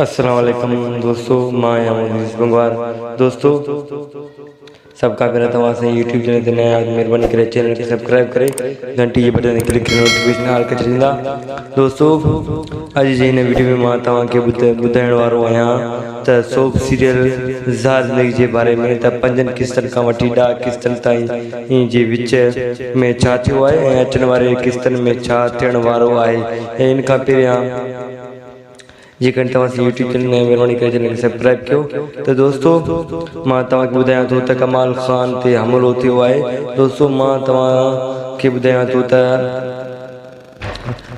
السلام عليڪم دوستو مان آهيان محمد يوسف بنگوار دوستو سڀ کان پهريان توهان اسان جي يوٽيوب چينل تي نيا آهيو ته مهرباني ڪري چينل کي سبسڪرائب ڪري گهنٽي جي بٽن تي ڪلڪ ڪري نوٽيفڪيشن آل ڪري ڇڏيندا دوستو اڄ جي هن ويڊيو ۾ مان توهان کي ٻڌائڻ وارو آهيان ته سوپ سيريل زهر زندگي جي باري ۾ ته پنجن قسطن کان وٺي ڏهه قسطن تائين جي وچ ۾ ڇا ٿيو آهي ۽ اچڻ واري قسطن ۾ ڇا ٿيڻ وارو آهي ۽ ان کان پهريان جيڪڏهن توهان سان يوٽيوب چينل ۾ مهرباني ڪري چينل کي سبسڪرائب ڪيو ته دوستو مان توهان کي ٻڌايان ٿو ته ڪمال خان تي حملو ٿيو آهي دوستو مان توهان کي ٻڌايان ٿو ته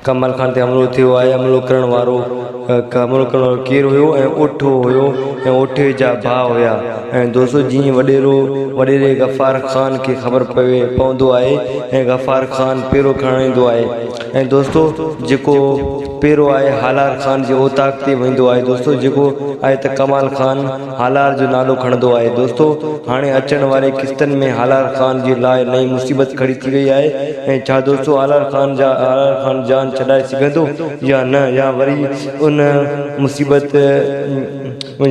ڪمال خان تي حملو ٿيو آهي، حملو ڪرڻ وارو حملو ڪرڻ وارو ڪير هيو ۽ اوٺو هيو ۽ اوٺي جا ڀاء هيا ۽ دوستو جيئن وڏيرو وڏيري غفار خان کي خبر پوي پوندو آهي ۽ غفار خان پيرو کڻائيندو آهي ۽ دوستو جيڪو پيرو آهي هالار خان جي اوطاق تي ويندو آهي دوستو جيڪو آهي ته ڪمال خان هالار جو نالو کڻندو آهي دوستو هاڻي اچڻ واري قسطن ۾ هالار خان جي لاء نئين مصيبت کڙي ٿي وئي آهي ۽ ڇا دوستو هالار خان جا هالار خان جان ڇڏائي سگهندو يا نه يا وري ان مصيبت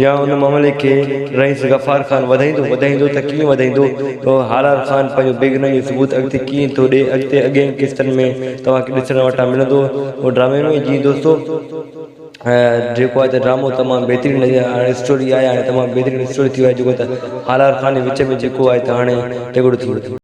يا ان معاملي کي رئيس غفار خان وڌائيندو وڌائيندو ته ڪيئن وڌائيندو هالار خان پنهنجو بيگناهي جو ثبوت اڳتي ڪيئن ٿو ڏي اڳتي اڳين قسطن ۾ توهان کي ڏسڻ وٽان ملندو ڊرامي ۾ جي دوستو جيڪو آهي ته ڊرامو تمام بهترين هاڻي اسٽوري آهي هاڻي تمام بهترين اسٽوري ٿي وئي آهي جيڪو ته هالار خان جي وچ ۾ جيڪو آهي ته هاڻي جهڳڙو ٿي ويو.